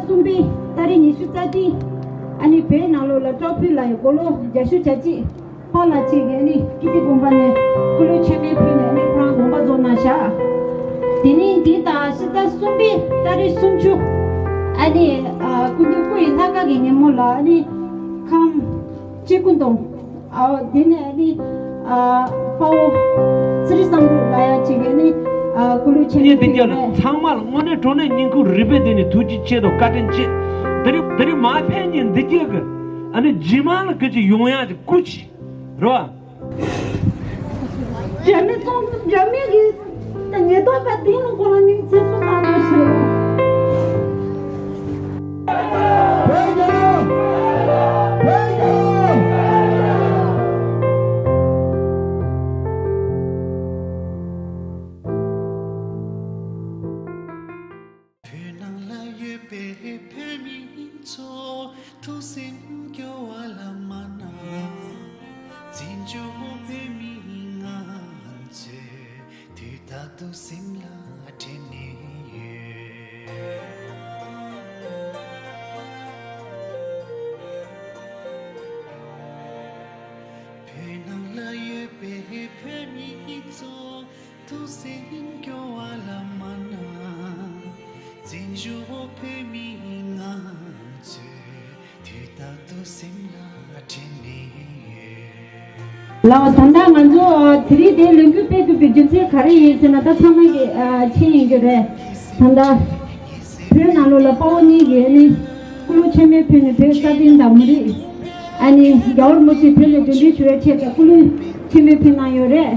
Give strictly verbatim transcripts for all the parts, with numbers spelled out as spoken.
གསུམ་པའི་ཏ་རིག་ཉི་ཤུ་རྩ་གཅིག་ཨ་ནི་བོད་ནང་ལོགས་ལ་ཀྲོ་ཕུ་ལ་ཡི་མགོ་ལོག་རྒྱ་ཤུ་བྱ་གཅིག་པ་ལ་གཅིག་གིས་ཨ་ནི་ཀི་ཏི་དགོན་པ་ནས་སྐུ་ལུས་མཆོད་མེ་ཕུལ་ནས་ཨ་ནི་ཁོ་རང་དགོངས་པ་རྫོགས་གནང་བཞག་དེ་ནས་འདི་དང་ཕྱི་ཟླ་གསུམ་པའི་ཏ་རིག་སུམ་ཅུ་ཨ་ནི་སྐུ་མདུན་སྐུ་ཡི་ལྷ་ཁང་གི་ཉིན་མོ་ལ་ཨ་ནི་ཁམས་སྤྱི་སྐུ་མདོང་། ཨའོ་དེ་ནས་ནི་ཨ་དཔའ་བོ་ཚེ་རིང་བསམ་གྲུབ་ལ་ཡ་གཅིག་གིས་ནི་ཨ་སྐུ་ལུས་མཆོད་མེ་ཕུལ་ཡོད་རེད། ཚང་མ་ལ་དངོས་གནས་དྲང་གནས་སྙིང་ཁུང་རུས་པའི་གཏིང་ནས་ཐུགས་རྗེ་ཆེ་དང་བཀའ་དྲིན་ཆེ། དེ་རིང་དེ་རིང་མ་ཕན་ཉིན་འདི་སྐྱེ་གི་ཨ་ནི་རྗེས་མ་ལ་སྐུ་ཅིག་ཡོང་ཡག་གི་སྐུ་ཅིག་རེད་བ། རྒྱ་མི་ཚོང་རྒྱ་མི་གི་ད་ཉེས་རྡུང་པ་དེ་ནི་ཁོ་རང་ནི་ཚེ་སྲོག་བཏང་དགོས་ཞེས། བོད་ནང་ལ་ཡོད་པའི་བོད་མི་ཚོ་ཐུགས་སེམས་སྐྱོ་བ་ལ་མ་གནང་། བཙན་བྱོལ་བོད་མི་ང་ཚོས་དུས་རྟག་ཏུ་སེམས་ལ་དྲན་ནས་ཡོད། བོད་ནང་ལ་ཡོད་པའི་བོད་མི་ཚོ་ཐུགས་སེམས་སྐྱོ་བ་ལ་མ་གནང་། བཙན་བྱོལ་བོད་མི་ང་ཚོས་དུས་རྟག་ཏུ་སེམས་ལ་དྲན་ནས་ཡོད། ལགས་ད་ལྟ་ང་ཚོ་དེ་རིང་དེ་ལས་འགུལ་སྤེལ་དགོས་པའི་རྒྱུ་མཚན་ག་རེ་ཡིན་ཟེར་ན་ད་ཚང་མ་གི་མཁྱེན་ཡིན་གྱི་རེད། ད་ལྟ་བོད་ནང་ལོགས་ལ་དཔའ་བོ་གཉིས་ཀྱིས་ནི་སྐུ་ལུས་མཆོད་མེ་ཕུལ་ནས་བོད་རྩ་དོན་དང་མི་རིགས་ཨ་ནི་རྒྱལ་བ་རིན་པོ་ཆེ་བོད་ལ་གདན་འདྲེན་ཞུ་བའི་ཆེད་དུ་སྐུ་ལུས་མཆོད་མེ་ཕུལ་གནང་ཡོད་རེད།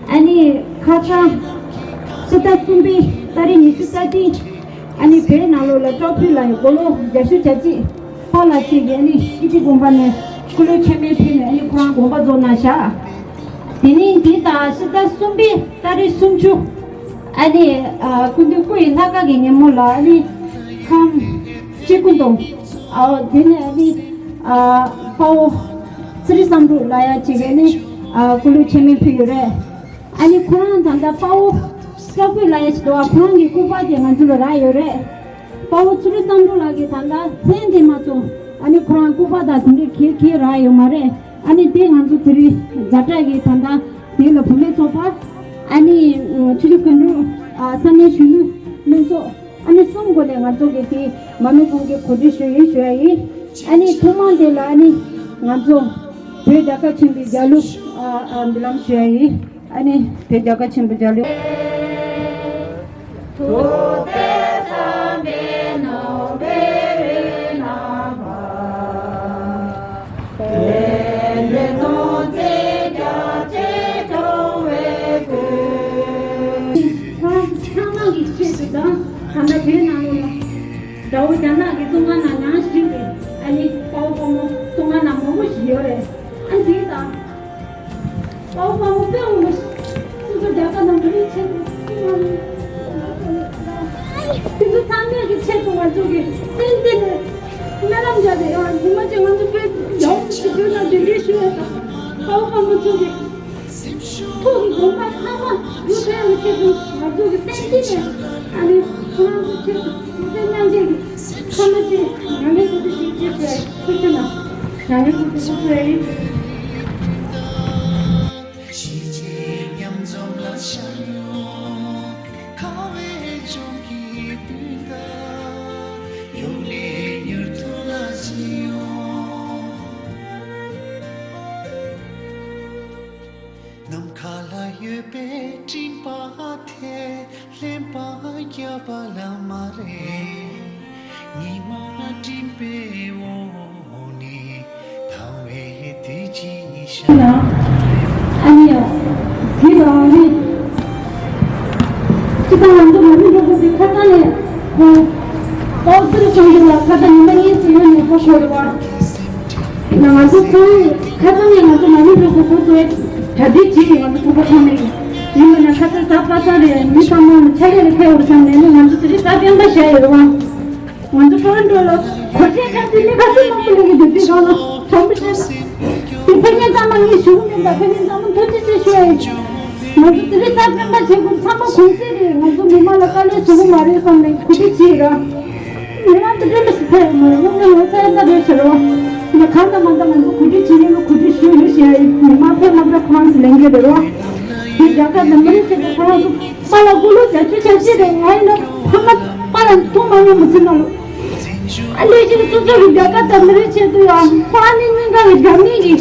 ཨ་ནི་ཁ་སང་ཕྱི་ཟླ་གསུམ་པའི་ཏ་རིག་ཉི་ཤུ་རྩ་གཅིག་ཨ་ནི་བོད་ནང་ལོགས་ལ་ཀྲོ་ཕུ་ལ་ཡི་མགོ་ལོག་རྒྱ་ཤུ་བྱ་གཅིག་པ་ལ་གཅིག་གིས་ཨ་ནི་ཀི་ཏི་དགོན་པ་ནས་སྐུ་ལུས་མཆོད་མེ་ཕུལ་ནས་ཨ་ནི་ཁོ་རང་དགོངས་པ་རྫོགས་གནང་བཞག་དེ་ནས་འདི་དང་ཕྱི་ཟླ་གསུམ་པའི་ཏ་རིག་སུམ་ཅུ་ཨ་ནི་ཨ་སྐུ་མདུན་སྐུ་ཡི་ལྷ་ཁང་གི་ཉིན་མོ་ལ་ཨ་ནི་ཁམས་སྤྱི་སྐུ་མདོང་ཨ་དེ་ནས་ཨ་ནི་ཨ་དཔའ་བོ་ཚེ་རིང་བསམ་གྲུབ་ལ་ཡ་གཅིག་གིས་ཨ་ནི་ཨ་སྐུ་ལུས་མཆོད་མེ་ཕུལ་ཡོད་རེད། ཨ་ནི་ཁོ་རང་ད་ལྟ་དཔའ་བོ་སྐྱབས་མགོན་ལ་ཡ་ཞིག་འདུག་ཨ་ཁོ་རང་གི་སྐུ་པར་དེ་ང་ཚོ་ལ་རག་ཡོད་རེད། དཔའ་བོ་ཚུལ་ཁྲིམས་བསམ་གྲུབ་ལགས་ཀྱིས་ད་ལྟ་མཚན་དེ་མ་གཏོགས་ཨ་ནི་ཁོ་རང་སྐུ་པར་དང་དེ་འདྲའི་གལ་གལ་རག་ཡོད་མ་རེད། ཨ་ནི་དེ་ང་ཚོ་དེ་རིང་ཛ་དྲག་གི་ད་ལྟ་དེ་ལ་བུ་ལས་ཚོགས་པ་ཨ་ནི་ཆུ་ཚོད་དགུ་འབྲུག་ས་གནས་གཞོན་ནུ་ལྷན་ཚོགས་ཨ་ནི་གསུམ་སྒོ་ནས་ང་ཚོ་གི་དེ་མ་རྨོས་ཕུང་གི་གོ་སྒྲིག་ཞུ་ཡིན་ཞུ་ཡ་ཡིན། ཨ་ནི་ཐོག་མ་དེ་ལ་ཨ་ནི་ང་ཚོ་བོད་རྒྱལ་ཁབ་ཆེན་པོའི་རྒྱལ་གླུ་འབུལ་ལམ་ཞུ་ཡ་ཡིན། ཨ་ནི་བོད་རྒྱལ་ཁབ་ཆེན་པོའི་རྒྱལ་གླུ། ཚང་མ་གི་ཆེད་དུ་དང་ད་ལྟ་བོད་ནང་ལོགས་ལ་དགྲ་བོ་རྒྱ་ནག་གི་བཙོན་ཁང་ནང་མྱངས་བཞིན་པའི་ཨ་ནི་དཔའ་བོ་དཔའ་མོ་བཙོན་ཁང་ནང་མང་པོ་ཞིག་ཡོད་རེད། ཨ་ནི་དེ་དང་། དཔའ་བོ་དཔའ་མོ་དཔེ་མང་པོ་ཞིག་སོ་སོ་རྒྱལ་ཁབ་ནང་མི་རིགས་ཆེད་དུ་དེ་ཚོ་ཚང་མས་ཀྱི་ཆེད་དུ་ང་ཚོ་གི་སེམས་གཏིང་ནས་སྨོན་ལམ་རྒྱག་དེ་ཡང་ཉི་མ་གཅིག་ང་ཚོ་དཔེ་ཡག་ཞིག་བསྒྱུར་ན་འདི་འདྲའི་ཞུ་ཡ་དང་དཔའ་བོ་དཔའ་མོ་ཚོ་གི་ཐུགས་ཀྱི་དགོངས་པ་ཚང་མ་ཡུལ་ཕན་ལ་ཆེད་དུ་ང་ཚོ་གི་སེམས་གཏིང་ནས་ཨ་ནི་ཁོ་རང་ཚོ་ཆེད་དུ་སེམས་མཉམ་སྐྱེད་ཀྱི་ཁ་མ་ཆེ་ཉམས་ལེན་དགོས་རྒྱུ་ཞིག་ཅེས་བྱས་ཐུགས་རྗེ་གནང་། ཉམས་ལེན་དགོས་རྒྱུ་ཞིག་བྱས་ཡིན། ཞི་བྱེད་མཉམ་འཛོམས་ལ་ཤར་ཡོང་། ཁ་བའི་ལྗོངས་ཀྱི་སྤུན་ཟླ། ཡོང་ལེ་མྱུར་དུ་ལ་ཇི་ཡོང་། ནམ་མཁའ་ལ་ཡོད་པའི་སྤྲིན་པ་དེ་ལྷན་པ་བརྒྱབ་པ་ལ་མ་རེད། ཉི་མ་སྤྲིན་པའི་འོག་ནས་ཐང་བའི་དུས་ཀྱི་ཤར། ཨ་ནི་ཡ། དེ་ལ་ཨ་ནི། ཅི་ད་ང་ཚོ་མ་ཎི་སྒྲོག་པོ་དེ་ཁ་སང་ནས་ཁོ། ཨོ་ཙི་རི་སོང་དེ་ལ་ཁ་སང་ཉི་མ་གཉིས་ཙམ་ཡོད་ནས་ཁོ་ཤོར་བ། ང་ཚོ་ཚང་མས་ཁ་སང་ནས་ང་ཚོ་མ་ཎི་སྒྲོག་པོ་ཁོ་ཚོས་གྲ་སྒྲིག་བྱས་ཡོད། ང་ཚོ་ཚོགས་པ་ཚང་མས་ཡིན་པ་ན་ཁ་སང་གཟའ་པ་སངས་རེད། མི་ཚང་མ་ཕྱག་ལས་ལ་ཕེབས་འོང་བསམ་ནས་ནི་ང་ཚོ་དེ་རིང་གཟའ་སྤེན་པ་བཞག་ཡོད་རེད་བ། ང་ཚོ་ཊོ་རོན་ཊོ་ལ་གོ་ཆེན་ཁ་ཚིག་མི་ཁ་ཚིག་མང་པོ་ལས་ཀྱི་འདུག་དེ་གང་ལ་དྲང་པོ་བཤད་ན། དེ་ཕ་ཉེ་ཚང་མ་ངས་ཞུ་གི་མིན་པ། ཕ་ཉེ་ཚང་མ་ཐུགས་རྗེ་ཆེ་ཞུ་ཡ་ཡིན། ང་ཚོ་དེ་རིང་གཟའ་སྤེན་པ་བྱེད་དགོས། ཚང་མ་གུང་སེང་རེད། ང་ཚོ་མི་མང་ལ་དཀའ་ལས་བཟོ་གི་མ་རེད་བསམ་ནས་གུས་བཀུར་བྱེད་ར། ང་རང་དེ་ ཕེབས་མ་རེད། སྔོན་མ་ང་ཚོ་ད་རེད་ཟེར་རོ། ཡ་གང་ལྟར་མ་ལྟར་ང་ཚོ་གོ་སྒྲིག་བྱེད་མཁན་ལ་གོ་སྒྲིག་ཞུ་ཡོད་ཞེས་ཡ་ཡིན། མི་མང་ཕེབས་མ་ཕེབས་ཁོ་རང་ཚོ་ལས་འགན་རེད་རོ། དེ་རྒྱ་གར་དང་མི་རིགས་ཆེད་དུ་ཁོ་རང་ཚོ་པཱ་ལགས་སྐུ་ལུས་བརྒྱད་ཅུ་གྱ་བཞི་རེད། ང་ཡིན་ན་ཕ་མ་པཱ་ལགས་མཐོང་མ་མྱོང་མི་ཚེ་ནང་ལ། ཨ་ལས་ཀྱི་སོ་སོ་གི་རྒྱ་གར་དང་མི་རིགས་ཆེད་དུ་ཡང་ཁོ་རང་ནི་སྙིང་ག་གི་རྒྱ་མི་གི་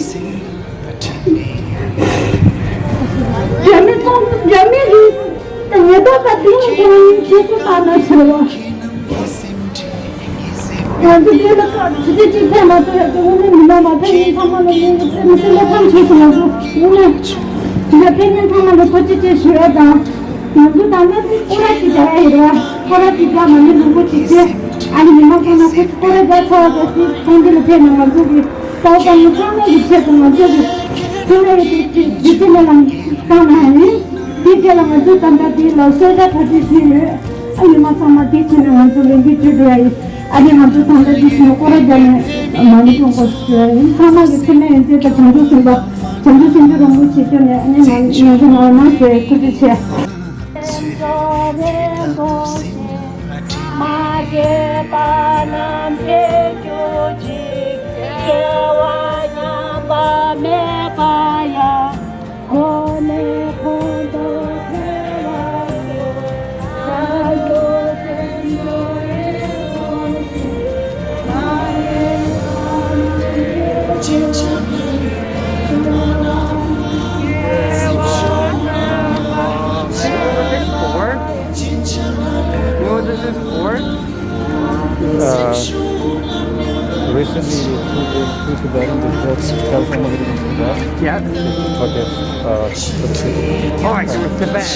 རྒྱ་མི་ཚོ་རྒྱ་མི་གི་ཉེས་རྡུང་དང་དེ་ཡང་ཁོ་རང་ནི་ཁྱེད་ཚོ་ལྟ་ན་ཆེ་བ། ང་ཚོ་དེ་ལ་ཁག་ཆུ་ཚོད་གཅིག་ཕན་མ་ཐོགས་ཡ་དེ་དངོས་གནས་མི་ལ་མ་ཕན་ཡིན་ཚང་མ་ལ་ངས་ཚེ་མི་ཚེ་བློ་ཕམ་བྱས་སོང་། ང་ཚོ་དངོས་གནས་དེ་ལ་ཕན་ཡིན་ཚང་མ་ལ་ཐུགས་རྗེ་ཆེ་ཞུ་ཡ་དང་། ང་ཚོ་ད་ལྟ་དེ་སྐོར་ར་ཅིག་རྒྱག་ཡ་ཡོད་ར། སྐོར་ར་ཅིག་རྒྱག་མ་ནི་ལུང་པ་ཅིག་བྱས། ཨ་ནི་མི་མང་ཚང་མ་ཁོ་ཚོ་སྐོར་ར་རྒྱག་ཚར་བ་དང་དེ་ཚོང་འདི་ལ་ཕེབས་ནས་ང་ཚོ་གི་ཏོག་ཙམ་ནི་ཚང་མ་གི་ཆེད་དུ་ང་ཚོ་གི་ཚང་མ་གི་དེ་དེ་དེ་ཚེ་མེད་ལ་བཏང་ན་ཡིན། དེ་དེ་ལ་ང་ཚོ་ད་ལྟ་དེ་ལ་གསོལ་ཇ་གྲ་སྒྲིག་བྱས་ཡོད། ཨ་ནི་མ་ཚང་མ་དེ་བྱས་ནས་ང་ཚོ་ལས་འགུལ་བྱེད་འགྲོ་ཡ་ཡིན། ཨ་ནི་ང་ཚོ་ད་ལྟ་འདི་བཞིན་སྐོར་ར་རྒྱག་ནས་མ་ཎི་སྒྲུབ་དགོས་ཞུ་ཡ་ཡིན། ཚང་མ་གི་ཚེ་མེད་ཡོན་ཏན་དང་བྱང་ཆུབ་སེམས་དཔའ་བྱང་ཆུབ་སེམས་མཆོག་རིན་པོ་ཆེ་བསྐྱོན་ནས་ཨ་ནི་ང་ང་ཚོ་ནང་ལ་མ་ཟེར་ཐུགས་རྗེ་ཆེ། སེམས་མཆོག་རིན་པོ་ཆེ། མ་སྐྱེས་པ་རྣམས་སྐྱེ་གྱུར་ཅིག་སྐྱེ་བ་ཉམས་པ་མེད་པ་ཡང་། གོང་ནས་གོང་དུ་འཕེལ་བར་ཤོག What is this for? Uh, recently, two, two Tibetans just tell somebody to Tibet. Yeah. For this, uh, for the people. Oh, I see. Tibet.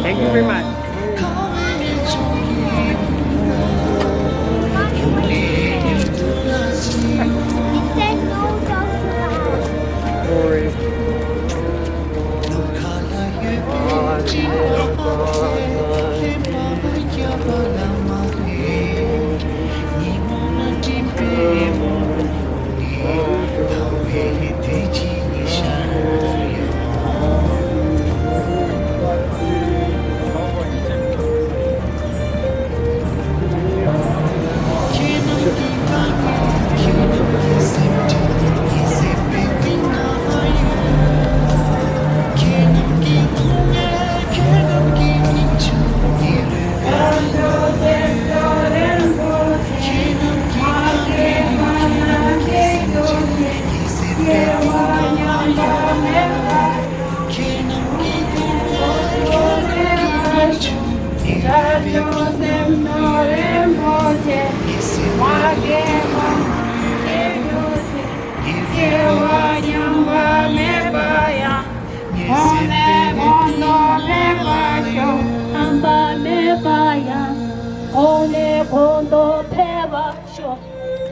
Thank you very much. No worries.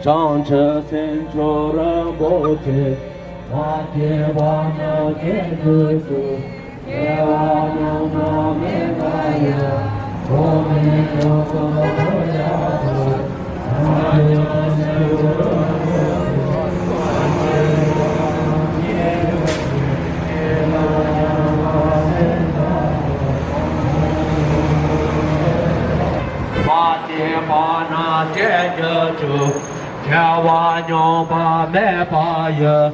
བྱང་ཆུབ་སེམས་མཆོག་རིན་པོ་ཆེ། མ་སྐྱེས་པ་ན་སྐྱེ་གྱུར་ཅིག་སྐྱེ་བ་ཉམས་པ་མེད་པ་ཡང་། གོང་ནས་གོང་དུ་འཕེལ་བར་ཤོག་མ་སྐྱེས་པ་ན་སྐྱེ་གྱུར་ཅིག་སྐྱེ་བ་ཉམས་པ་མེད་པ་ཡང་།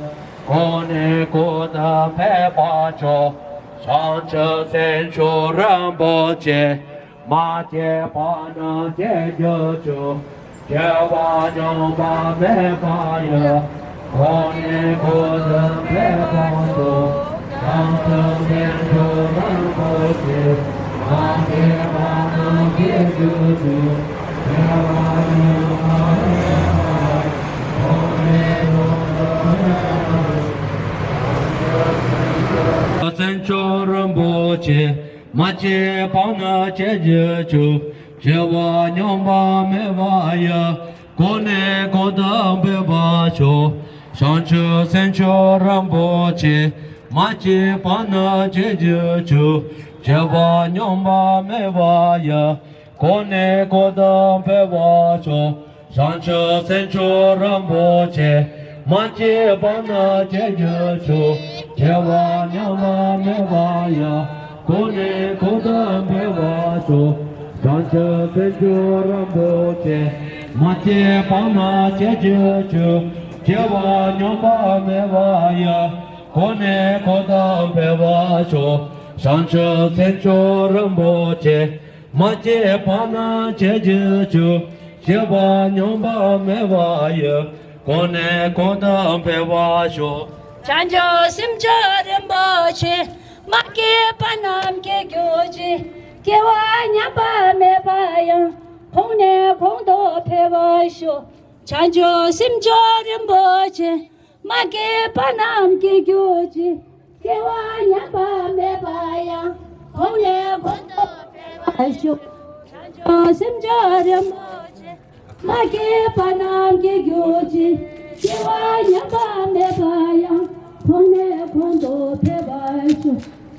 གོང་ནས་གོང་དུ་འཕེལ་བར་ཤོག་བྱང་ཆུབ་སེམས་མཆོག་རིན་པོ་ཆེ། མ་སྐྱེས་པ་ན་སྐྱེ་གྱུར་ཅིག་སྐྱེ་བ་ཉམས་པ་མེད་པ་ཡང་། གོང་ནས་གོང་དུ་འཕེལ་བར་ཤོག་བྱང་ཆུབ་སེམས་མཆོག་རིན་པོ་ཆེ། མ་སྐྱེས་པ་ན་སྐྱེ་གྱུར་ཅིག་སྐྱེ་བ་ཉམས་པ་མེད་པ་ཡང་། གོང་ནས་གོང་དུ་འཕེལ་བར་ཤོག་སེམས་མཆོག་རིན་པོ་ཆེ། མ་སྐྱེས་པ་ན་སྐྱེ་གྱུར་ཅིག་སྐྱེ་བ་ཉམས་པ་མེད་པ་ཡང་། གོང་ནས་གོང་དུ་འཕེལ་བར་ཤོག་བྱང་ཆུབ་སེམས་མཆོག་རིན་པོ་ཆེ། མ་སྐྱེས་པ་ན་སྐྱེ་གྱུར་ཅིག་སྐྱེ་བ་ཉམས་པ་མེད་པ་ཡང་། གོང་ནས་གོང་དུ་འཕེལ་བར་ཤོག་བྱང་ཆུབ་སེམས་མཆོག་རིན་པོ་ཆེ། མ་སྐྱེས་པ་ན་སྐྱེ་གྱུར་ཅིག་སྐྱེ་བ་ཉམས་པ་མེད་པ་ཡང་། གོང་ནས་གོང་དུ་འཕེལ་བར་ཤོག་བྱང་ཆུབ་སེམས་མཆོག་རིན་པོ་ཆེ། མ་སྐྱེས་པ་ན་སྐྱེ་གྱུར་ཅིག། སྐྱེ་བ་ཉམས་པ་མེད་པ་ཡི། གོ་གནས་གོ་ཏམ་འཕེལ་བར་ཤོག། བྱང་ཆུབ་སེམས་མཆོག་རིན་པོ་ཆེ། མ་སྐྱེས་པ་ན་སྐྱེ་གྱུར་ཅིག། སྐྱེ་བ་ཉམས་པ་མེད་པ་ཡི། གོ་གནས་གོ་ཏམ་འཕེལ་བར་ཤོག། བྱང་ཆུབ་སེམས་མཆོག་རིན་པོ་ཆེ། མ་སྐྱེས་པ་རྣམས་སྐྱེ་གྱུར་ཅིག། སྐྱེ་བ་ཉམས་པ་མེད་པ་ཡང་། གོང་ནས་གོང་དུ་འཕེལ་བར་ཤོག། བྱང་ཆུབ་སེམས་མཆོག་རིན་པོ་ཆེ། མ་སྐྱེས་པ་རྣམས་སྐྱེ་གྱུར་ཅིག། སྐྱེ་བ་ཉམས་པ་མེད་པ་ཡང་། གོང་ནས་གོང་དུ་འཕེལ་བར་ཤོག། བྱང་ཆུབ་སེམས་མཆོག་རིན་པོ་ཆེ། མ་སྐྱེས་པ་རྣམས་སྐྱེ་གྱུར་ཅིག། སྐྱེ་བ་ཉམས་པ་མེད་པ་ཡང་། གོང་ནས་གོང་དུ་འཕེལ་བར་ཤོག།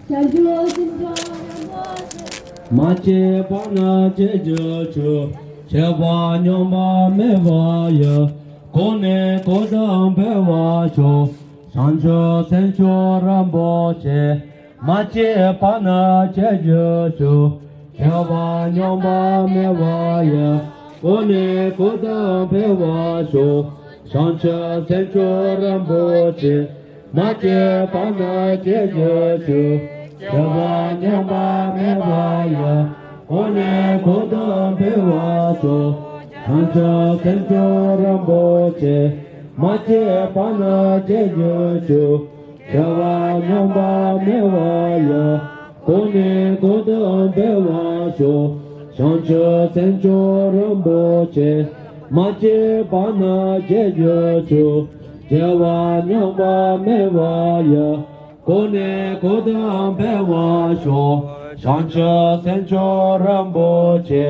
བྱང་ཆུབ་སེམས་མཆོག་རིན་པོ་ཆེ། མ་སྐྱེས་པ་ན་སྐྱེ་གྱུར་ཅིག། སྐྱེ་བ་ཉམས་པ་མེད་པ་ཡི། གོང་ནས་གོང་དུ་འཕེལ་བར་ཤོག། བྱང་ཆུབ་སེམས་མཆོག་རིན་པོ་ཆེ། མ་སྐྱེས་པ་ན་སྐྱེ་གྱུར་ཅིག། སྐྱེ་བ་ཉམས་པ་མེད་པ་ཡི། གོང་ནས་གོང་དུ་འཕེལ་བར་ཤོག། བྱང་ཆུབ་སེམས་མཆོག་རིན་པོ་ཆེ། མ་སྐྱེས་པ་ན་སྐྱེ་གྱུར་ཅིག། སྐྱེ་བ་ཉམས་པ་མེད་པ་ཡི། གོང་ནས་གོང་དུ་འཕེལ་བར་ཤོག། བྱང་ཆུབ་སེམས་མཆོག་རིན་པོ་ཆེ། མ་སྐྱེས་པ་ན་སྐྱེ་གྱུར་ཅིག། སྐྱེ་བ་ཉམས་པ་མེད་པ་ཡི། གོང་ནས་གོང་དུ་འཕེལ་བར་ཤོག། བྱང་ཆུབ་སེམས་མཆོག་རིན་པོ་ཆེ། མ་སྐྱེས་པ་ན་སྐྱེ་གྱུར་ཅིག། སྐྱེ་བ་ཉམས་པ་མེད་པ་ཡི། གོང་ནས་གོང་དུ་འཕེལ་བར་ཤོག། བྱང་ཆུབ་སེམས་མཆོག་རིན་པོ་ཆེ།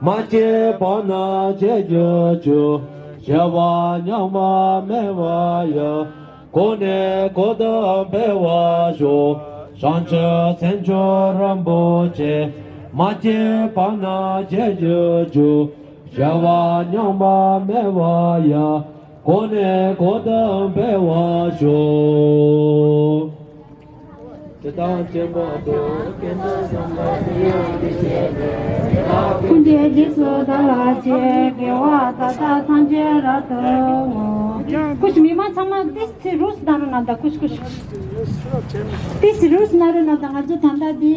མ་སྐྱེས་པ་ན་སྐྱེ་གྱུར་ཅིག། སྐྱེ་བ་ཉམས་པ་མེད་པ་ཡི། གོང་ནས་གོང་དུ་འཕེལ་བར་ཤོག། བྱང་ཆུབ་སེམས་མཆོག་རིན་པོ་ཆེ། མ་སྐྱེས་པ་ན་སྐྱེ་གྱུར་ཅིག། སྐྱེ་བ་ཉམས་པ་མེད་པ་ཡི། གོང་ནས་གོང་དུ་འཕེལ་བར་ཤོག། ཇི་ལྟར་སྤྱན་དྲངས་ཏེ། ཀུན་གྱི་རྗེས་སུ་བདག་སློབ་ཅིང་། དགེ་བ་མཐའ་དག་ཐམས་ཅད་རབ་ཏུ་བསྔོ། ཀུ་ཤུ་མི་མང་ཚང་མ་ཏིས་ཚི་རུས་ནང་རུ་ན་ད། ཀུ་ཤུ་ཀུ་ཤུ་ཏིས་ཚི་རུས་ནང་རུ་ན་ད། ང་ཚོ་ད་ལྟ་འདི་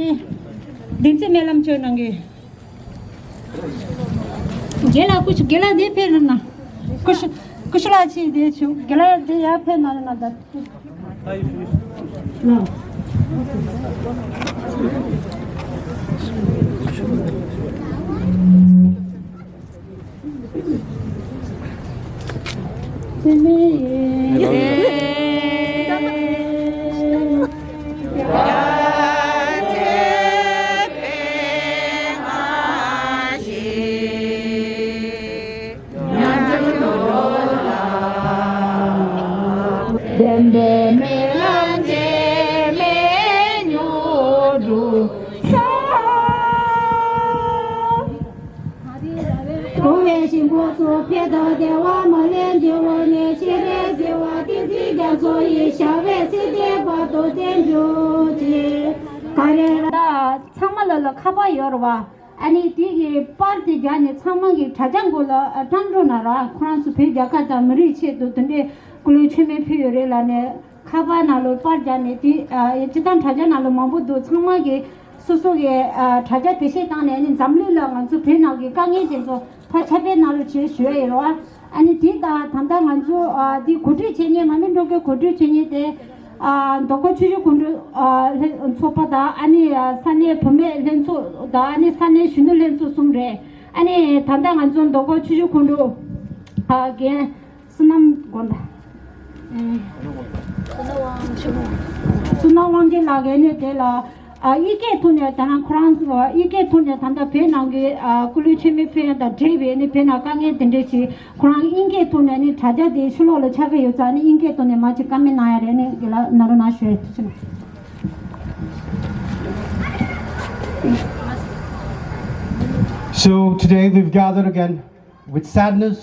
བདེན་ཚིག་སྨོན་ལམ་བཅོས་གནང་གི། རྒན་ལགས་ཀུ་ཤུ། རྒན་ལགས་འདི་ཕེབས་རུ་ན། ཀུ་ཤུ་ཀུ་ཤུ་ལགས་ཅིག་འདི་བྱུང་། རྒན་ལགས་འདི་ཡར་ཕེབས་གནང་རུ་ན་ད། བདེན་པའི་རྨི་ལམ་འབྱེད་མེད་མྱུར་འགྲུབ་ས། གྲོང་བའི་ཞིང་ཁམས་སུ། ཕན་དང་བདེ་བ་མ་ལུས་འབྱུང་བར་ངེས། ཤེས་རབ་ཟེར་བ་ཏིང་འཛིན་རྒྱ་མཚོ་ཡི། ཞབས་པད་སྲིད་མཐའི་བར་དུ་བརྟན་གྱུར་ཅིག། ག་རེ་ར། ད་ཚང་མ་ལ་ལ་ཁ་པར་ཡོད་རེད་བ། ཨ་ནི་དེ་གི་པར་དེ་རྒྱག་ནས་ཚང་མ་གི་དྲ་རྒྱ་མགོ་ལ་བཀྲམ་འགྲོ་ན་ར། ཁོ་རང་ཚོ་བོད་རྒྱལ་ཁབ་དང་མི་རིགས་ཆེད་དུ་དེ་འདྲའི་སྐུ་ལུས་མཆོད་མེ་ཕུལ་ཡོད་རེད་ལབ་ནས། ཁ་པར་ནང་ལོ་པར་རྒྱག་ནས་དེ། ཨ། སྤྱི་བཏང་དྲ་རྒྱ་ནང་ལོ་མང་པོ་འདུག། ཚང་མ་གིས་སོ་སོ་གི། ཨ། དྲ་རྒྱ་བེད་སྤྱོད་བཏང་ནས་ནི་འཛམ་གླིང་ལ་ང་ཚོ་བོད་ནང་གི་དཀའ་ངལ་དེ་ཚོ་ཕར་ཁྱབ་སྤེལ་གནང་རོགས་བྱེད་ཞུ་ཡ་ཡིན་རོགས། ཨ་ནི་དེ་དང་ད་ལྟ་ང་ཚོ། ཨ། དེ་གོ་སྒྲིག་བྱེད་མཁན། མ་མི་འགྲོ་མཁན་གོ་སྒྲིག་བྱེད་མཁན་དེ། ཨ། མདོ་ཁམས་ཆུ་བཞི་སྒང་དྲུག་ཨ། ལྷན་ཚོགས་པ་དང་། ཨ་ནི། ཨ། ས་གནས་བུད་མེད་ལྷན་ཚོགས་དང་། ཨ་ནི་ས་གནས་གཞོན་ནུ་ལྷན་ཚོགས་གསུམ་རེད། ཨ་ནི་ད་ལྟ་ང་ཚོ་མདོ་ཁམས་ཆུ་བཞི་སྒང་དྲུག་ཨ། རྒན་བསོད་ནམས་དགོངས་དག། ཨེ། བསོད་ནམས་དབང་ཆེན་ལགས་ཀྱིས་ནི་དེ་ལ། ཨ། ཡི་གེའི་ཐོག་ནས། ད་རང་ཁོ་རང་ཚོ་ཡི་གེའི་ཐོག་ནས་ད་ལྟ་བོད་ནང་གི། ཨ། སྐུ་ལུས་མཆོད་མེ་ཕུལ་ཡ་དང་འབྲེལ་བའི་ནི་བོད་ནང་དཀའ་ངལ་དེ་འདྲ་ཞིག་ཁོ་རང་དབྱིན་སྐད་ཐོག་ནས་ནི་དྲ་རྒྱ་དེ་ཕྱི་ལོགས་ལ་ཆགས་ཀྱི་ཡོད་ཙང་ནི། དབྱིན་སྐད་ཐོག་ནས་མ་ཅིག་བཀའ་མོལ་གནང་ཡ་རེད། ནི་དགེ་ལགས་ནང་རུ་ན་ཞུ་ཡ། ཐུགས་རྗེ་གནང་། So today we've gathered again with sadness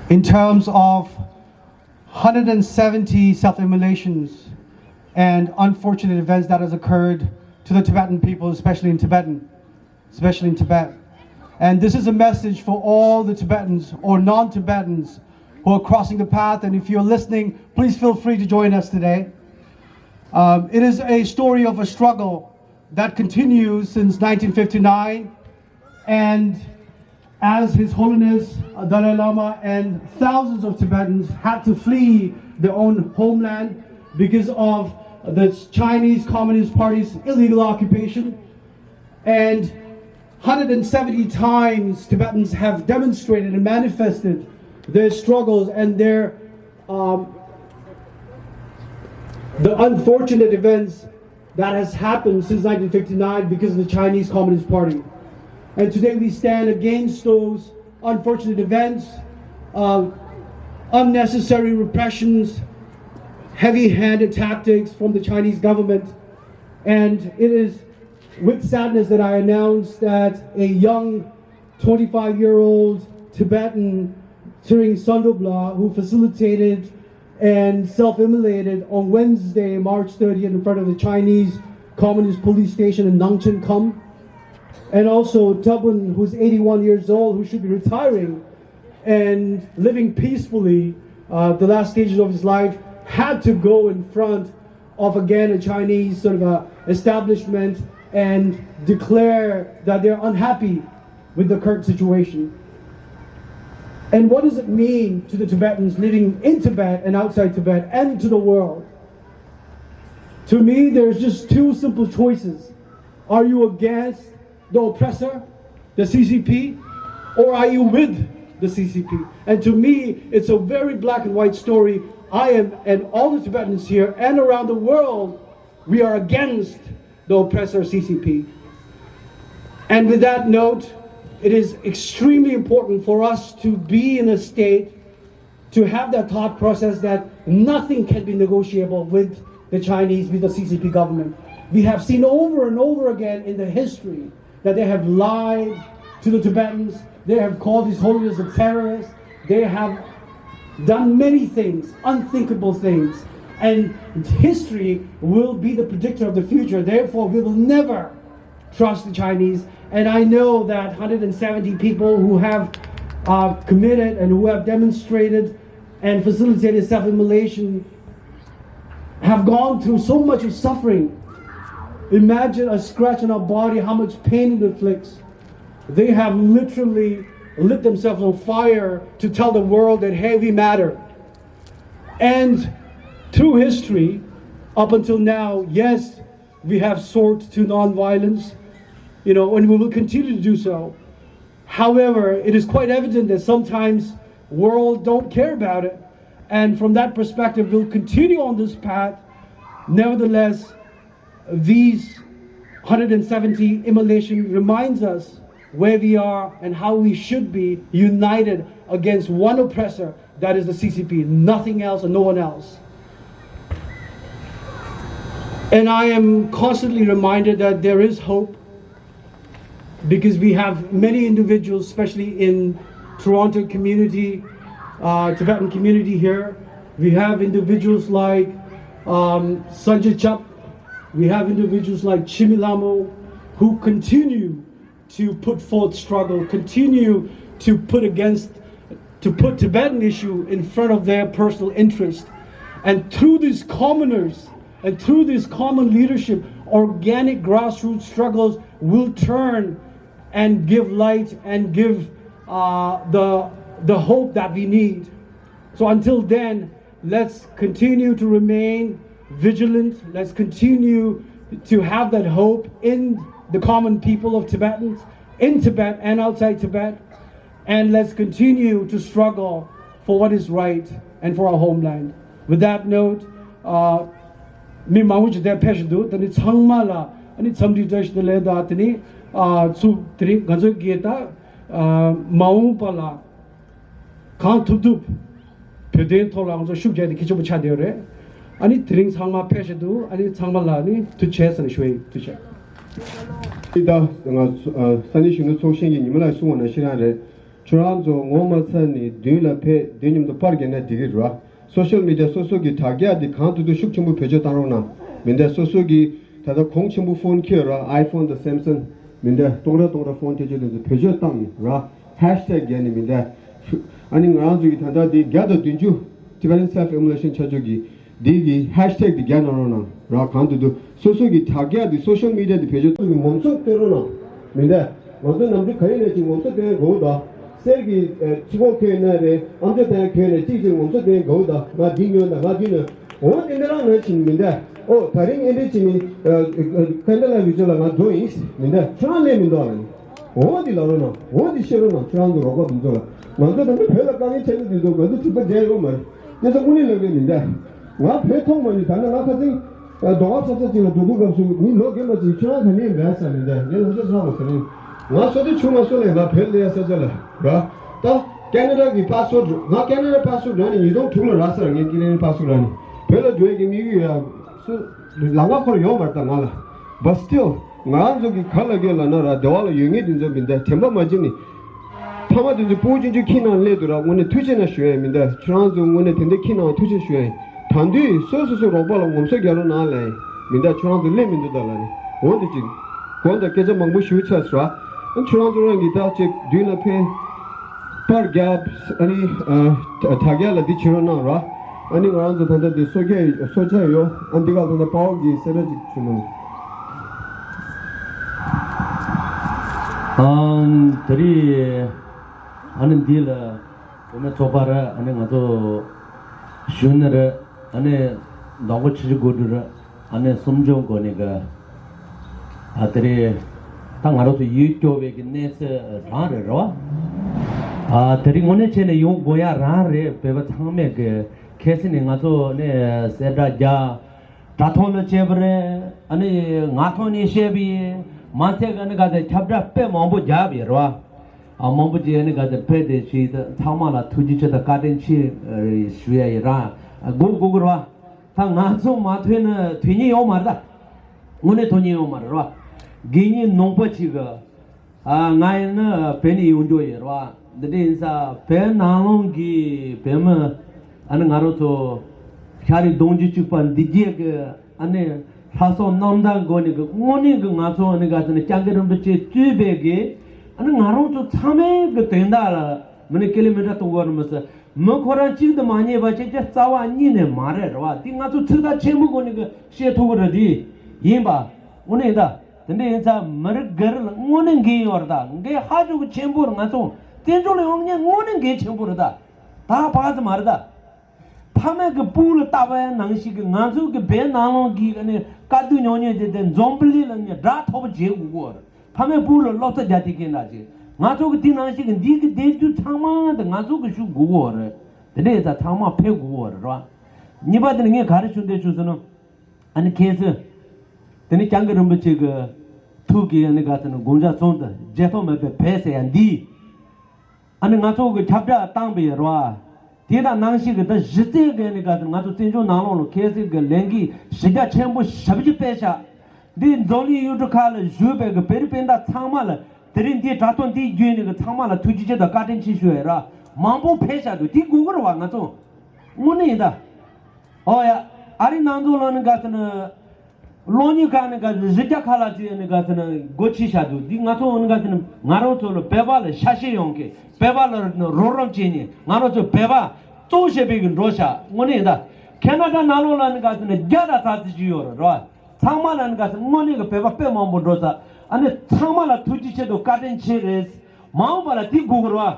in terms of hundred and seventy self-immolations and unfortunate events that has occurred to the Tibetan people, especially in Tibetan, especially in Tibet. And this is a message for all the Tibetans or non-Tibetans who are crossing the path. And if you're listening, please feel free to join us today. Um, it is a story of a struggle that continues since nineteen fifty-nine, and as His Holiness, uh, Dalai Lama and thousands of Tibetans had to flee their own homeland because of the Chinese Communist Party's illegal occupation. And hundred and seventy times Tibetans have demonstrated and manifested their struggles and their, um, the unfortunate events that has happened since nineteen fifty-nine because of the Chinese Communist Party. And today we stand against those unfortunate events, uh, unnecessary repressions, heavy-handed tactics from the Chinese government. And it is with sadness that I announce that a young twenty-five-year-old Tibetan, Tshering Sandrobla, who facilitated and self-immolated on Wednesday, March thirtieth, in front of the Chinese Communist Police Station in Nangchen Kham. And also Tabun, who's eighty-one years old, who should be retiring and living peacefully, uh, the last stages of his life, had to go in front of, again, a Chinese sort of a establishment and declare that they're unhappy with the current situation. And what does it mean to the Tibetans living in Tibet and outside Tibet and to the world? To me, there's just two simple choices. Are you against the oppressor, the C C P, or are you with the C C P? And to me, it's a very black and white story. I am, and all the Tibetans here and around the world, we are against the oppressor C C P. And with that note, it is extremely important for us to be in a state to have that thought process that nothing can be negotiable with the Chinese, with the C C P government. We have seen over and over again in the history that they have lied to the Tibetans, they have called His Holiness a terrorist, they have done many things, unthinkable things, and history will be the predictor of the future. Therefore, we will never trust the Chinese. And I know that hundred and seventy people who have, uh, committed and who have demonstrated and facilitated self-immolation have gone through so much of suffering. Imagine a scratch on our body, how much pain it inflicts. They have literally lit themselves on fire to tell the world that, hey, we matter. And through history, up until now, yes, we have sought to non-violence, you know, and we will continue to do so. However, it is quite evident that sometimes world don't care about it. And from that perspective, we'll continue on this path. Nevertheless, these hundred and seventy immolation reminds us where we are and how we should be united against one oppressor, that is the C C P, nothing else and no one else. And I am constantly reminded that there is hope because we have many individuals, especially in Toronto community, uh, Tibetan community here. We have individuals like, um, Sanjay Chap. We have individuals like Chimi Lamo who continue to put forth struggle, continue to put against, to put Tibetan issue in front of their personal interest. And through these commoners and through this common leadership, organic grassroots struggles will turn and give light and give, uh, the, the hope that we need. So until then, let's continue to remain vigilant. Let's continue to have that hope in the common people of Tibetans, in Tibet and outside Tibet. And let's continue to struggle for what is right and for our homeland. With that note, uh, མི་མང་པོ་ཅིག་དེར་ཕེབས་བཞིན་འདུག་དེ་ནི་ཚང་མ་ལ་ཨ་ནི་འཚམས་འདྲི་བཀྲ་ཤིས་བདེ་ལེགས་དང་། དེ་ནི་ཨ་ཚུ་དེ་རིང་ང་ཚོའི་གི་ད་ཨ་མ་འོངས་པ་ལ་གང་ཐུབ་ཐུབ་བོད་དོན་ཐོག་ལ་ང་ཚོ་ཤུགས་རྒྱག་དེ་གལ་ཆེན་པོ་ཆགས་བསྡད་ཡོད་རེད། ཨ་ནི་དེ་རིང་ཚང་མ་ཕེབས་བཞིན་འདུག་ཨ་ནི་ཚང་མ་ལ་ནི་ཐུགས་རྗེ་ཆེ་ཟེར་ནས་ཞུ་ཡིན། ཐུགས་རྗེ་ཆེ། ད་ང་ཚོ་ཨ་ས་གནས་གཞོན་ནུ་ཚོགས་ཆེན་གྱི་ཉི་མ་ལགས་གསུངས་པ་ནང་བཞིན་རང་རེད། ཁྱོད་རང་ཚོ་ངོ་མ་ཚ་ནས་མདུན་ལ་ཕེབས། མདུན་མཉམ་དུ་པར་རྒྱག་ན་འགྲིག་གི་རེད་བ། སོ་ཤལ་མི་ཌི་ཡ་སོ་སོ་གི་དྲ་རྒྱ་འདི་གང་ཐུབ་ཐུབ་ཤུགས་ཆེན་པོ་བེད་སྤྱོད་བཏང་རོགས་གནང་། མི་འདི་སོ་སོ་གི་ ད་ལྟ་གོང་ཆེན་པོ་ཕོན་ཁྱེར་ར་ཨའི་ཕོན་དང་སེམ་སང་མི་འདྲ་སྟོང་ར་སྟོང་ར་ཕོན་ཁྱེར་ཁྱེར་དེ་ཚོ་བེད་སྤྱོད་བཏང་ནས་ར་ཧེཤ་ཊེག་བརྒྱབ་ནས་མི་འདྲ། ཨ་ནི་ང་རང་ཚོ་གི་ད་ལྟ་དེ་བརྒྱ་དང་བདུན་ཅུ་Tibetan Self Immolation ཆ་ཆོག་གི་དེ་གི་ཧེཤ་ཊེག་དེ་བརྒྱབ་གནང་རོགས་གནང་ར། གང་དུ་འདུག་སོ་སོ་གི་དྲ་རྒྱ་དེ་སོ་ཤལ་མི་ཌི་ཡ་དེ་བེད་སྤྱོད་ངོམ་སོ་སྟོན་རོགས་གནང་མི་འདྲ། ང་ཚོ་ནམ་རྒྱུན་ག་ཡིན་ན་ཅིག་ངོམ་སོ་སྟོན་དགོས་ད། གསེར་གྱི་ཚིག་གོ་ཁྱོད་ན་རེད། ཨམ་ཅོག་སྟོན་ཁྱོད་ན་ཅིག་ཅིག་ངོམ་སོ་སྟོན་དགོས་ད། ང་འདི་ཉོས་ད། ང་འདི་ཉོས། འོ་དེ་འདྲ་རང་ན་ཕྱིན་མི་འདྲ། ཨོ་ད་རིང་ཨེ་འདྲ་ཕྱིན་མི་ཁ་འདྲ་ལ་བི་ཅོ་ལ་ང་འགྲོ་ཡིན་མི་འདྲ། ཁྱོད་རང་ལས་མི་འདུག་ལ་ནི། འོ་འདི་ལ་རོ་ན་འོ་འདི་ཤེས་རོ་ན། ཁྱོད་རང་ཚོ་རོགས་པ་འདི་ཚོ་ལ་ང་ཚོ་ད་ནི་བོད་ལ་དཀའ་ངལ་ཆེ་ན་འདི་ཚོ་ང་ཚོ་གྲིག་པ་རྒྱག་ཡོད་མ་རེད། དེ་ཚོ་དངོས་གནས་ལབ་ཀྱི་མི་འདྲ། ང་བོད་མཐོང་མ་ནི་ད་ནི་ང་ཁ་སང་། ལྡོག་པ་ཚ་ཚ་ཅིག་ལ་འགྲོ་དུས་སྐབས་སུ་མི་ལོ་རྒན་པ་ཅིག་ཁྱོད་རང་ག་ནས་འབད་ས་མི་འདྲ། ངས་ལོ་ཆ་ཚ་བ་ཟེར་ནས། ང་སོ་དེ་ཆུང་མ་སོ་ལས་ང་བོད་ལས་ས་ཆ་ལ་ར། ད་ཀེ་ན་ཌ་གི་པཱ་སི་པོར་ང་ཀེ་ན་ཌ་པཱ་སི་པོར་ར་ནི་ཉིས་སྟོང་དྲུག་ལ་རག་ས་ར། ངས་ཀེ་ན་ཌ་པཱ་སི་པོར་ར་ནི་བོད་ལ་འགྲོ་ཡས་ཀྱི་དམིགས་ཡུལ་ཡ་སུ་ལམ་ཁ་ཁོར་ཡོང་མ་རེད། ད་ང་ལ་But still ང་རང་ཚོ་གི་ག་ལ་གེ་ལ་ན་ར་སྡེ་བ་ལ་ཡོད་ངེས་དེ་ཚོ་མི་འདྲ། དྲན་པ་མ་བརྗེད་ནི། ཕ་མ་དེ་ཚོ་སྤུ་གུ་ཆུང་ཆུང་ཁྱིམ་ནང་སླེབས་འདུག་ར། དངོས་གནས་ཐུགས་རྗེ་ཆེ་ན་ཞུ་ཡ་མི་འདྲ། ཁྱོད་རང་ཚོ་དངོས་གནས་དེ་འདྲ་ཁྱིམ་ནང་ཐུགས་རྗེ་ཆེ་ཞུ་ཡ་ཡིན། ད་དུས་སོ་སོ་སོ་རོགས་པ་ལ་ངོམ་སོ་རྒྱག་རོགས་གནང་ལ་ཡིན་མི་འདྲ། ཁྱོད་རང་ཚོ་སླེབས་མི་འདུག་ད་ལ་ནི། འོ་འདི་ཅིག་གོང་དུ་སྐད་ཆ་མང་པོ་ཞུ་ཚར་སོང་ར། ཁྱོད་རང་ཚོ་རང་གིས་ད་ཅིག་མདུན་ལ་ཕན་པར་རྒྱབ། ཨ་ནི་དྲ་རྒྱ་ལ་འདི་བྱེད་རོགས་གནང་ར། ཨ་ནི་ང་རང་ཚོ་ད་ལྟ་འདི་གསོ་སྐྱ་གསོ་སྐྱ་ཡོད། ཨ་འདི་ག་ད་ལྟ་པའོ་གི་སེ་ར་ཅིག་བྱུང་ནོ། ཨང་། དེ་རིང་ཨ་ནི་འདི་ལ་བུད་མེད་ཚོགས་པ་ར། ཨ་ནི་ང་ཚོ་གཞོན་ནུ་ར། ཨ་ནི་མདང་དགོང་ཕྱི་ཕྱི་དགོད་བྲོ་ར། ཨ་ནི་གསུམ་བྱུང་སྒོ་ནས་གི། ཨ་དེ་རེད། ད་ང་རང་ཚོ་ཡུལ་སྐྱོ་བའི་གི་གནས་ཚུལ་རང་རེད་རོ། ཨ་དེ་རིང་དངོས་གནས་བྱས་ནས་ཡོང་དགོས་ཡ་རང་རེད། བོད་པ་ཚང་མས་གི་ཁ་སང་ནས་ང་ཚོ་ནས་གསལ་བསྒྲགས་རྒྱག་དྲ་ཐོག་ལ་བྱས་པ་རེད། ཨ་ནི་ངག་ཐོག་ནས་བཤད་པ་ཡིན། མ་ཚད་གི་ཨ་ནི་ག་ཚད་ཁྱབ་བསྒྲགས་དཔེ་མང་པོ་རྒྱབ་ཡོད་རེད་བ། ཨ་མང་པོ་ཅིག་ཨ་ནི་ག་ཚད་ཕེབས་ཏེ་ཞིག་ཚང་མ་ལ་ཐུགས་རྗེ་ཆེ་དང་བཀའ་དྲིན་ཆེ་ཞུ་ཡ་ཡིན་ར། དགོས་དགོས་གི་རེད་བ། ད་ང་ཚོ་མ་ཐོན་ན་ཐོན་ཉེན་ཡོད་མ་རེད་ད། དངོས་གནས་ཐོན་ཉེན་ཡོད་མ་རེད་ར། དགེ་བསྙེན་ནང་པ་ཅིག་གི། ཨ་ང་ཡིན་ན་བོད་ནས་ཡོང་རྒྱུ་ཡིན་ར། འདི་འདྲ་ཡིན་ས་བོད་ནང་ལོགས་ཀྱི་བོད་མི་ཨ་ནི་ང་རང་ཚོ་ཤ་རིགས་གདོང་རྒྱུད་གཅིག་པ་འདི་རྒྱལ་གི་ཨ་ནི་ལྷ་ས་གནམ་ཐང་དགོན་ནས་གི་དངོས་གནས་གི་ང་ཚོ་ཨ་ནི་ག་ཚོད་ནི་སྐྱབས་མགོན་རིན་པོ་ཆེ་གཙོས་པའི་གི་ཨ་ནི་ང་རང་ཚོ་ཚང་མའི་གི་དོན་དག་ལ་མི་ནི་ཀི་ལི་མི་ཊར་སྟོང་གོ་ར་མི་སྲིད། མི་ཁོ་རང་གཅིག་ཏུ་མ་རྙེད་པ་ཅིག་ཀྱང་རྩ་བ་ཉིད་ནས་མ་རེད་རེད་བ། འདི་ང་ཚོ་ཚིག་ཐག་ཆེན་པོ་སྒོ་ནས་གི་བཤད་ཐུབ་ཀྱི་རེད། འདི་ཡིན་པ་དངོས་གནས་ཡིན་ད། དེ་འདྲ་ཡིན་ཙང་མི་རིགས་སྒེར་ལ་དངོས་གནས་འགན་ཡོད་རེད་ད། འགན་ཧ་ཅང་གི་ཆེན་པོ་རེད། ང་ཚོ་བཙན་བྱོལ་ལ་ཡོང་མཁན་དངོས་གནས་འགན་ཆེན་པོ་རེད་ད། ད་ཕ་ཙམ་མ་རེད་ད། ཕ་མེས་ཀྱི་སྤུ་ལ་བཏགས་པའི་ནང་བཞིན་གྱི་ང་ཚོ་གི་བོད་ནང་ལོགས་ཀྱི་ཨ་ནི་དཀའ་སྡུག་མྱོང་མྱོང་དེ་དེ་འཛམ་བུ་གླིང་ལ་ནི་སྒྲ་ཐོགས་པ་བྱེད་དགོས་ཀྱི་ཡོད་རེད། ཕ་མའི་སྤུ་ལ་སློབ་གསོ་རྒྱག་དེ་སྐད་འདྲ་ཅིག་ང་ཚོ་གི་དེ་ནང་བཞིན་གྱི་འདི་གི་སྡེ་བདུན་ཚང་མ་དེ་ང་ཚོ་གི་ཤུགས་དགོས་ཀྱི་ཡོད་རེད། དེ་འདྲ་ཡིན་ཙང་ཚང་མ་ཕེབས་དགོས་ཀྱི་ཡོད་རེད་ར། གཉིས་པ་དེ་ནི་ངས་ག་རེ་ཞུ་འདོད་བྱུང་ཟེར་ན། ཨ་ནི་ཁྱེད་ཚོས་དེ་ནི་སྐྱབས་མགོན་རིན་པོ་ཆེ་གི་ཐུགས་ཀྱི་ཨ་ནི་ག་ཚོད་ནི་དགོངས་འཆར་གསུམ་དེ་བརྗེད་ཐབས་མེད་པའི་བོད་ཟེར་ཡ་འདི། ཨ་ནི་ང་ཚོ་གི་ཁྱབ་བསྒྲགས་བཏང་པའི་རེད་བ། དེ་དང་ནང་བཞིན་གྱི་ད་གཞི་རྩའི་གི་ནི་ག་ཚོད་ང་ཚོ་བཙན་བྱོལ་ནང་ལོགས་ལ་ཁ་སང་གི་ལས་འགུལ་གཞི་རྒྱ་ཆེན་པོ་ཞེ་པོ་ཅིག་སྤེལ་ཤག་འདི་འཛམ་གླིང་ཡུལ་གྲུ་ཁག་ལ་བཞུགས་པའི་གི་བོད་རིགས་སྤུན་ཟླ་ཚང་མ་ལ་དེ་རིང་འདིའི་དྲ་ཐོག་འདི་བརྒྱུད་ནས་གི་ཚང་མ་ལ་ཐུགས་རྗེ་ཆེ་དང་བཀའ་དྲིན་ཆེ་ཞུ་ཡ་ར། མང་པོ་ཕེབས་ཤག་འདུག་འདི་དགོས་ཀྱི་རེད་བ། ང་ཚོ་དངོས་གནས་ཡིན་ད། ཨོ་ཡ། ཨ་རི་ནང་ཚོ་ལ་ནི་ག་ཚོད་ནི། གློག་བརྙན་ཁག་ནི་ག་ཚོད་གཞི་རྒྱ་ཁ་ལག་ཅིག་ནི་ག་ཚོད་ནི་སྒོ་ཕྱེ་བཞག་འདུག་འདི་ང་ཚོ་ནི་ག་ཚོད་ནི་ང་རང་ཚོ་ལ་བོད་པ་ལ་ཤ་ཞེན་ཡོང་གི། བོད་པ་ལ་ནི་རོགས་རམ་བྱེད་ནི། ང་རང་ཚོ་བོད་པ་གཙོ་བོ་བྱས་པའི་གི་འགྲོ་ཤག་དངོས་གནས་ཡིན་ད། ཁེ་ན་ཌ་ནང་ལོགས་ལ་ནི་ག་ཚོད་ནི་བརྒྱ་དང་ཚ་ཚིག་ཅིག་ཡོད་རེད་ར། ཚང་མ་ལ་ནི་ག་ཚོད་དངོས་གནས་གི་བོད་པ་དཔེ་མང་པོ་འགྲོ་ས། ཨ་ནི་ཚང་མ་ལ་ཐུགས་རྗེ་ཆེ་དང་བཀའ་དྲིན་ཆེ་རེད། མ་འོངས་པ་ལ་དེ་དགོས་ཀྱི་རེད་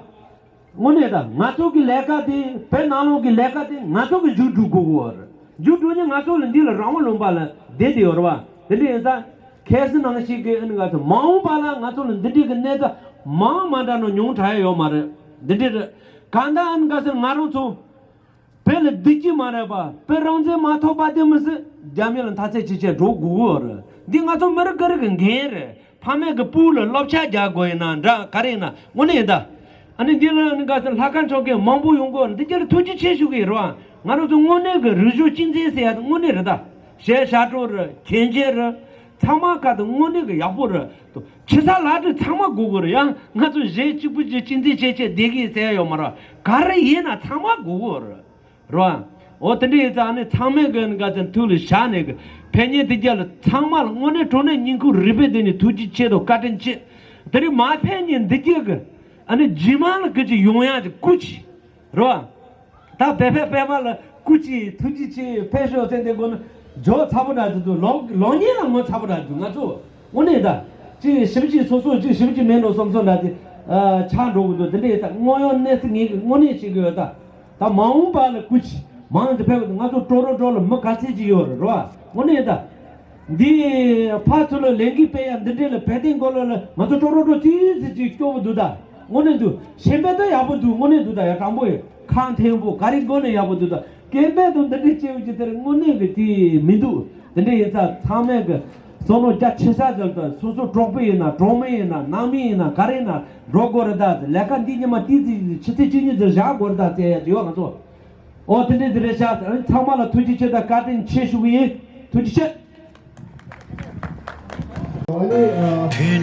བ། དངོས་གནས་ད་ང་ཚོ་གི་ལས་ཀ་དེ་བོད་ནང་ལོགས་ཀྱི་ལས་ཀ་དེ་ང་ཚོ་གི་མཇུག་སྒྲིལ་དགོས་ཀྱི་ཡོད་རེད། མཇུག་སྒྲིལ་ནས་ང་ཚོ་ལ་འདི་ལ་རང་དབང་ལུང་པ་ལ་བསྡད་དེ་ཡོད་རེད་བ། དེ་འདྲ་ཡིན་ཙང་ཁ་སང་ནང་བཞིན་གི་ཨ་ནི་ང་ཚོ་མ་འོངས་པ་ལ་ང་ཚོ་ལ་འདི་འདྲའི་གི་གནས་ཚུལ་མང་མ་འདྲ་ནོ་མྱོང་དྲགས་ཡ་ཡོད་མ་རེད། འདི་འདྲའི་རེད། གང་ལྟར་ཨ་ནི་ག་ཚོད་ང་རང་ཚོ་བོད་ལ་བདེ་སྐྱིད་མ་རེད་པ། བོད་རང་བཙན་མ་ཐོབ་པ་དེ་མི་སྲིད་རྒྱ་མི་ལ་འཐབ་རྩོད་བྱེད་བྱེད་འགྲོ་དགོས་ཀྱི་ཡོད་རེད། འདི་ང་ཚོ་མི་རིགས་ག་རེ་གི་འགན་རེད། ཕ་མེས་གི་སྤུ་ལ་སློབ་ཆ་རྒྱག་དགོས་ཡིན་ན་འདྲ་ག་རེ་ཡིན་ན་དངོས་གནས་ཡིན་ད། ཨ་ནི་འདི་ལ་ནི་ག་ཚོད་ལྷ་ཁང་ཆོ་གའི་མང་པོ་ཡོང་གི་ཡོད་རེད། འདི་རྒྱ་ལ་ཐུགས་རྗེ་ཆེ་ཞུ་གི་ཡིན་རེད་བ། ང་རང་ཚོ་དངོས་གནས་གི་རིག་གཞུང་གཅེས་འཛིན་ཟེར་ཡ་དེ་དངོས་གནས་རེད་ད། གཞས་ཞབས་བྲོ་རེད། གྱེས་རྒྱུ་རེད། ཚང་མ་ཀ་དེ་དངོས་གནས་གི་ཡག་པོ་རེད། ཆི་ས་ལ་དེ་ཚང་མ་དགོས་ཀྱི་རེད། ཡང་ང་ཚོ་གཞས་གཅིག་པུ་ཅིག་གཅེས་འཛིན་བྱེད་བྱེད་བསྡད་ཀྱི་ཟེར་ཡ་ཡོད་མ་རེད། ག་རེ་ཡིན་ན་ཚང་མ་དགོས་ཀྱི་རེད། རེད་བ། འོ་དེ་འདྲ་ཡིན་ཙང་ཨ་ནི་ཚང་མས་གི་ནི་ག་ཚོད་ཐུགས་ལ་བཞག་ནས་གི་ཕེབས་མཁན་དེ་རྒྱ་ལ་ཚང་མ་ལ་དངོས་གནས་དྲང་གནས་སྙིང་ཁུང་རུས་པའི་གཏིང་ནས་ཐུགས་རྗེ་ཆེ་དང་བཀའ་དྲིན་ཆེ། དེ་རིང་མ་ཕེབས་མཁན་འདི་རྒྱ་གི་ཨ་ནི་རྗེས་མ་ལ་གི་ཅིག་ཡོང་ཡག་ཅིག་སྐུ་མཁྱེན། རེད་བ། ད་བོད་པའི་པད་མ་ལ་སྐུ་མཁྱེན་ཐུགས་རྗེ་ཆེ་ཕེབས་ཤོག་ཟེར་དེ་དགོས་ན་ཇོ་ཚ་པོ་འདྲ་ཟིག་འདུག་ལོ་ལོ་ཉེས་ལ་ངོ་ཚ་པོ་འདྲ་འདུག་ང་ཚོ་དངོས་གནས་ད་ཅིག་ཞིབ་ཅིག་སོ་སོ་ཅིག་ཞིབ་ཅིག་མེད་འགྲོ་བསམ་སོང་འདྲ་དེ་ཆགས་འགྲོ་གི་འདུག་དེ་འདྲས་ད་དངོས་ཡོད་གནས་ཚུལ་ངེས་ཀྱི་དངོས་གནས་བྱེད་ཀྱི་ཡོད་ད། ད་མ་འོངས་པ་ལ་སྐུ་མཁྱེན་མང་དུ་ཕེབས་གི་འདུག་ང་ཚོ་ཀྲོ་རོ་ཀྲོ་ལ་མི་ག་ཚད་ཅིག་ཡོད་རེད་རེད་བ། དངོས་གནས་ད། འདི་ཕར་ཚུར་ལ་ལས་འགུལ་སྤེལ་ཡ་འདི་འདྲས་ལ་བལ་ལྡན་སྐོར་ལ་ལ་ང་ཚོ་ཀྲོ་རོ་ཀྲོ་ཏི་ཙི་ཅིག་སྐྱོ་བོ་འདུག་ད། དངོས་གནས་འདུག་གཞན་པའི་ད་ཡག་པོ་འདུག་དངོས་གནས་འདུག་ད་ཡ་དྲང་པོ་ཡོད་ཁང་ཐེན་པོ་ག་རེ་དགོས་ནས་ཡག་པོ་འདུག་ད་སྐད་འབོད་དང་འདི་འདྲས་བྱེད་འོས་ཀྱི་དེར་དངོས་གནས་ཀྱི་དེ་མི་འདུག་དེ་འདྲས་ཡིན་ཙང་ཚང་མས་ཀྱི་བསམ་བློ་རྒྱ་ཆེ་ས་ཙམ་དང་སོ་སོ་གྲོགས་པོ་ཡིན་ན་གྲོགས་མོ་ཡིན་ན་ནང་མི་ཡིན་ན་ག་རེ་ཡིན་ན་འགྲོ་དགོས་རེད་ད་ཟེར་ལས་ཀ་འདི་ཉི་མ་ཏི་ཙི་ཆུ་ཚོད་བཅུ་གཉིས་ཙམ་བཞག་དགོས་རེད་ད་ཟེར་ཡ་ཡོད་ང་ཚོ། ཨོ་དེ་འདྲས་དེ་རེད་ཤག་ཨ་ནི་ཚང་མ་ལ་ཐུགས་རྗེ་ཆེ་དང་བཀའ་དྲིན་ཆེ་ཞུ་གི་ཡིན། ཐུགས་རྗེ་ཆེ། བོད་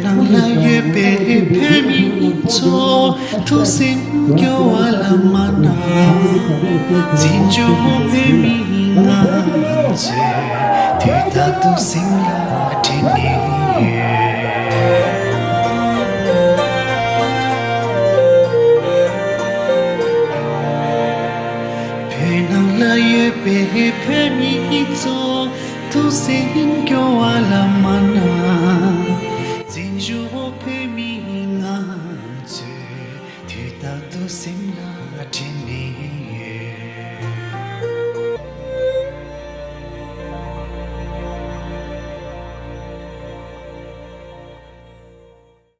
ནང་ལ་ཡོད་པའི་བོད་མི་ཚོ་ཐུགས་སེམས་སྐྱོ་བ་ལ་མ་གནང་། བཙན་བྱོལ་བོད་མི་ང་ཚོས་དུས་རྟག་ཏུ་སེམས་ལ་དྲན་ནས་ཡོད། བོད་ནང་ལ་ཡོད་པའི་བོད་མི་ཚོ་ཐུགས་སེམས་སྐྱོ་བ་ལ་མ་གནང་། བཙན་བྱོལ་བོད་མི་ང་ཚོས་དུས་རྟག་ཏུ་སེམས་ལ་དྲན་ནས་ཡོད།